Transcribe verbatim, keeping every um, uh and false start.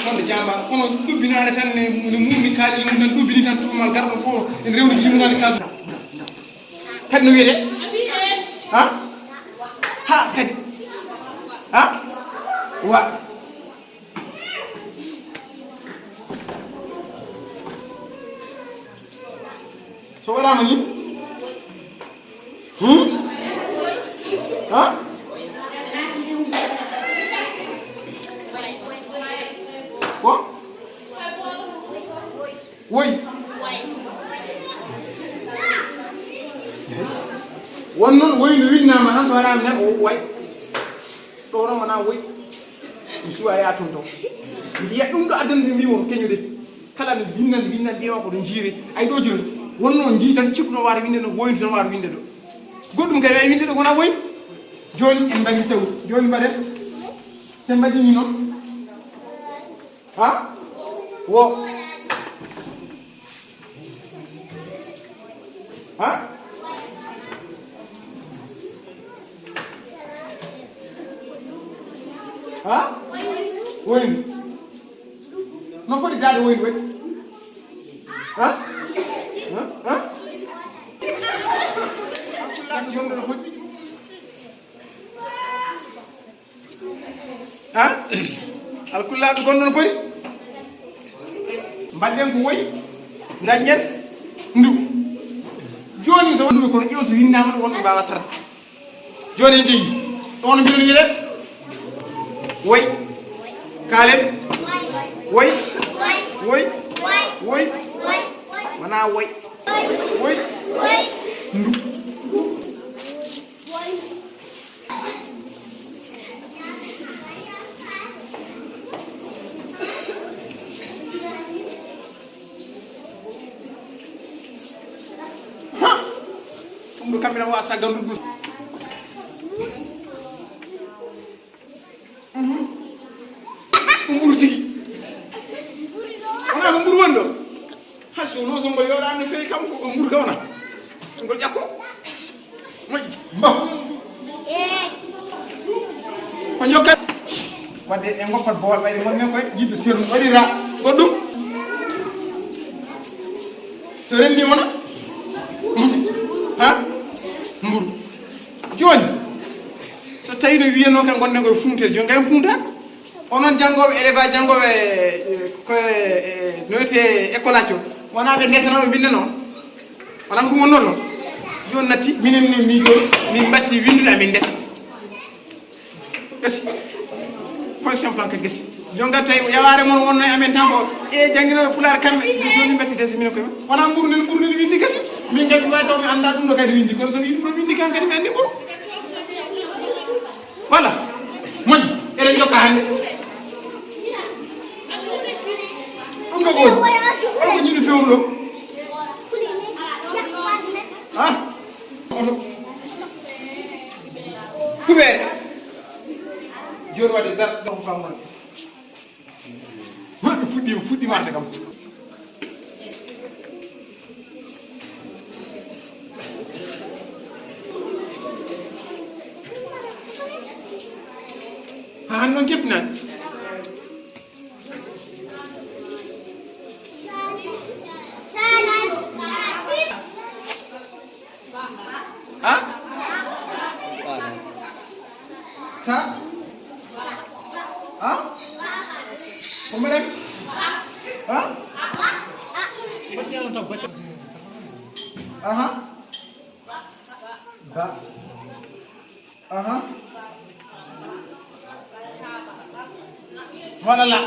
Wonde jamba, kono ɗubbinaare tan ne, ne mumni kaaƴe mum tan, ɗubbini tan, ɗumal garɗo fof, en rewni jimnaade kaas. Kadi no wiyete? Ha? Ha, kadi. Ha? Wa. So waɗaama ni? Hmm? Ha? Ko? Woy. Won noon woy no winnaama tan so waɗaama ne o way. Ɗo noon wonaa woy. Mi suwa yaa toon to. Mbiya ɗum ɗo addani mi mo keñude. Kala mi winnan, winnan, mbiya ko ɗo jiire. Ay ɗo jooni. Wonno jii tan cikkuno waata winde ɗo, woyndu tan waata winde ɗo. Goɗɗum kadi ay winde ɗo kona woy. Jooni en mbaɗi sew. Jooni mbaɗen. Sen mbaɗi ni noon. Ha? Wo. Ha? Ha? Woyndu. No foti daade woyndu waɗi? Ha? Ha? Ha? Gacci wonde no foti? Ha? Alkullaaɓe gonno no poti? Mbaɗɗen ko woy, dañen ndu. Jooni so wonduɓe kono ƴeew so winnaama ɗo wonɓe mbaawa tara. Jooni en jeyi. Ɗo won mbiɗon wiɗe? Woy. Kaalen. Woy. Woy. Woy. Wonaa woy. Woy. Ndu. Ha! Ɗum ɗo kamɓe na wa saggandu ɗum. Mhm. Ko mburu tigi. Wonaa ko mburu woni ɗo. Ha, so wonno so ngol yoɗaani no feewi kam ko, ko mburu ka wona. Ngol ƴakko. Moƴƴi. Mbahu. Ko jokkat. Wadde en ngoppat boowal ɓayde ngon men koye jiɗɗo serum waɗira goɗɗum. So renndi wona. Ha? Mburu. Jooni. So tawi no wiyanoo kam ngonɗen koye fuunteede, jooni kay en fuuntaaka. Onon janngooɓe, élève aji janngooɓe, eh, ko, eh, no wiyetee école aji o, wonaa ɓe ndesata ɗo mbinnde noon? Wonaa ko ɗum wonnoo noon? Jooni natti, minen ne miijo, min mbatti winndude amin ndesa. Gasi. Point simple ka gasi. Jooni ngar tawi yawaare mon wonnoo e amen tan ko, e jannginooɓe pulaar kamɓe, jooni min mbatti ndesa minen koye men. Wonaa mburu nen, mburu nen winndi gasi. Min kadi mi waawi taw mi anndaa ɗum ɗo kadi winndi. Kono so winndi ɗum winndi kan kadi mi anndi mburu. Voilà. Moƴƴi. Eɗen jokka hannde. Ɗum ɗo ko woni? Oɗo ko jiɗi fewndo ɗo? Ha? Oto. Kuɓeere. Jooni waɗde dar-, dar-, ko famɗon. Ha, mi fuɗɗiima, fuɗɗiima arde kam. Ha, han noon keftinani. Ha? Ta? Ha? Ko mbaɗen? Ha? Aha. Ba. Aha. Voilà.